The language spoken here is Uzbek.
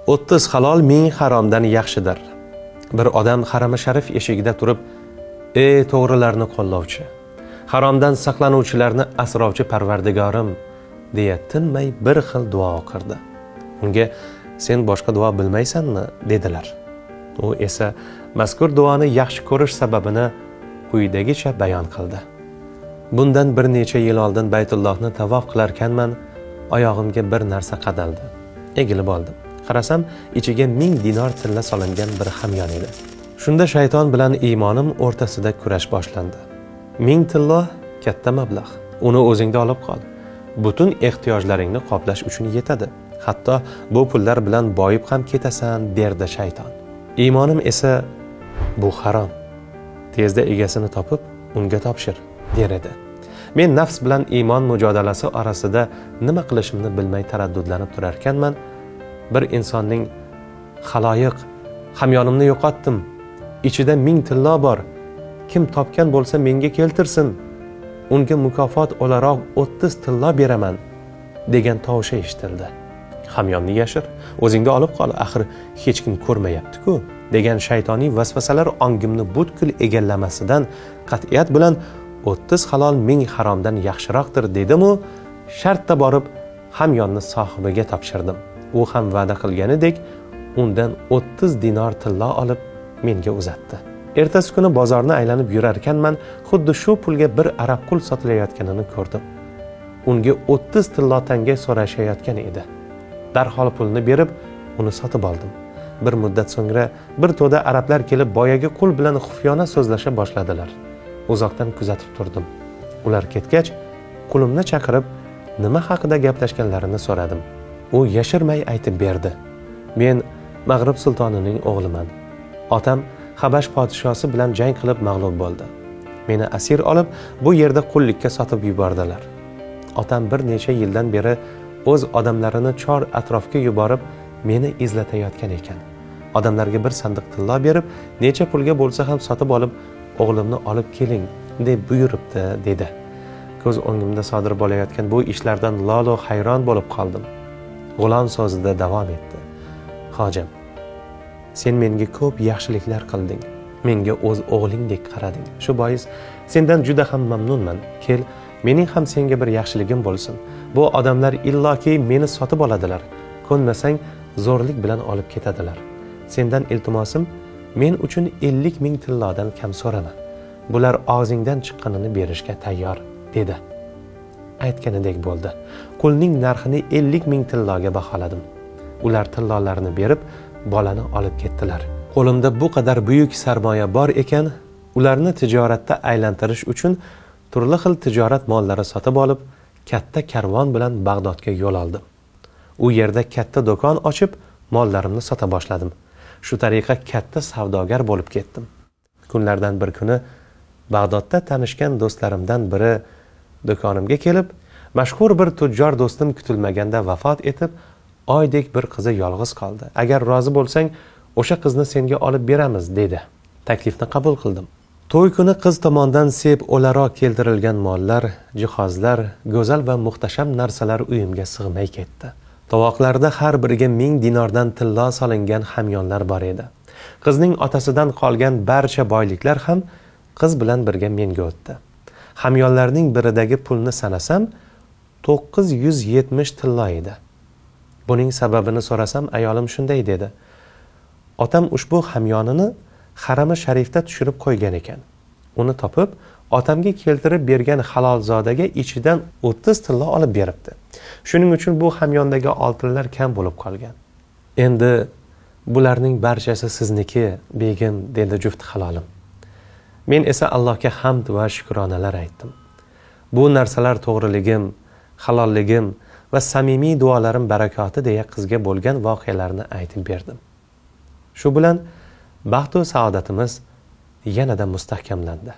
30 halol 1000 haromdan yaxshidir. Bir odam harami sharif eshigida turib, "Ey to'g'rilarni qo'llovchi, haromdan saqlanuvchilarni asrovchi Parvardigorim" deya tinmay bir xil duo o'qirdi. Unga "Sen boshqa duo bilmaysanmi?" dedilar. U esa mazkur duoni yaxshi ko'rish sababini quyidagicha bayon qildi. Bundan bir necha yil oldin Baytullohni tavof qilarkanman, oyog'imga bir narsa qadaldi. Egilib oldim. Qarasam, ichiga 1000 dinor tilla solingan bir hamyon edi. Shunda shayton bilan iymonim o'rtasida kurash boshlandi. 1000 tillo katta mablag'. Uni o'zingda olib qol. Butun ehtiyojlaringni qoplash uchun yetadi. Hatto bu pullar bilan boyib ham ketasan, derdi shayton. Iymonim esa bu harom. Tezda egasini topib, unga topshir, der edi. Men nafs bilan iymon mujodalasi orasida nima qilishimni bilmay taraddudlanib turarkanman, bir insonning "Xaloyiq, hamyonimni yo'qotdim. Ichida 1000 tillo bor. Kim topgan bo'lsa menga keltirsin. Unga mukofot o'laroq 30 tillo beraman" degan tovushi eshitildi. "Hamyonni yashir, o'zingda olib qol, axir hech kim ko'rmayapti-ku" degan shaytoniy vasvasalar ongimni butkul egallamasidan qat'iyat bilan 30 halol 1000 haromdan yaxshiroqdir dedim-u, shartda borib hamyonni sohibiga topshirdim. U ham va'da qilganidek undan 30 dinor tillo olib menga uzatdi. Ertasi kuni bozorni aylanib yurarkanman, xuddi shu pulga bir arab qul sotilayotganini ko'rdim. Unga 30 tillo tanga so'rashayotgan edi. Darhol pulni berib, uni sotib oldim. Bir muddat so'ngra bir to'da arablar kelib boyagi qul bilan xufyona so'zlasha boshladilar. Uzoqdan kuzatib turdim. Ular ketgach, qulimni chaqirib, nima haqida gaplashganlarini so'radim. U yashirmay aytib berdi. Men Mag'rib sultonining o'g'liman. Otam Habash podshosi bilan jang qilib mag'lub bo'ldi. Meni asir olib, bu yerda qullikka sotib yubordilar. Otam bir necha yildan beri o'z odamlarini chor atrofga yuborib, meni izlatayotgan ekan. Odamlarga bir sandiq tillo berib, necha pulga bo'lsa ham sotib olib, o'g'limni olib keling deb buyuribdi, dedi. Ko'z o'ngimda sodir bo'layotgan bu ishlardan lolu hayron bo'lib qoldim. G'ulom so'zida davom etdi. Hojam, sen menga ko'p yaxshiliklar qilding. Menga o'z o'g'lingdek qarading. Shu bois sendan juda ham mamnunman. Kel, mening ham senga bir yaxshiligim bo'lsin. Bu odamlar illoki meni sotib oladilar. Ko'nmasang zo'rlik bilan olib ketadilar. Sendan iltimosim, men uchun 50 ming tillodan kam so'rama. Bular og'zingdan chiqqanini berishga tayyor, dedi. Aytganidek bo'ldi. Qulning narxini 50 ming tilloga baholadim. Ular tillolarni berib, bolani olib ketdilar. Qo'limda bu qadar buyuk sarmoya bor ekan, ularni tijoratda aylantirish uchun turli xil tijorat mollari sotib olib, katta karvon bilan Bag'dodga yo'l oldim. U yerda katta do'kon ochib, mollarimni sota boshladim. Shu tariqa katta savdogar bo'lib ketdim. Kunlardan bir kuni Bag'dodda tanishgan do'stlarimdan biri do'konimga kelib, mashhur bir tujjor do'stim kutilmaganda vafot etib, oydek bir qizi yolg'iz qoldi. Agar rozi bo'lsang, o'sha qizni senga olib beramiz, dedi. Taklifni qabul qildim. To'y kuni qiz tomondan sep o'laroq keltirilgan mollar, jihozlar, go'zal va muhtasham narsalar uyimga sig'may ketdi. Tovoqlarda har biriga 1000 dinordan tillo solingan hamyonlar bor edi. Qizning otasidan qolgan barcha boyliklar ham qiz bilan birga menga o'tdi. Hamyonlarning biridagi pulni sanasam, 970 tillo edi. Buning sababini so'rasam, ayolim shunday dedi. Otam ushbu hamyonini harami sharifda tushirib qo'ygan ekan. Uni topib, otamga keltirib bergan halolzodaga ichidan 30 tillo olib beribdi. Shuning uchun bu hamyondagi oltinlar kam bo'lib qolgan. Endi bularning barchasi sizniki, begim, dedi juft halolim. Men esa Allohga hamd va shukronalar aytdim. Bu narsalar to'g'riligim, halolligim va samimiy duolarim barakoti deya qizga bo'lgan voqealarni aytib berdim. Shu bilan baxt va saodatimiz yanada mustahkamlandi.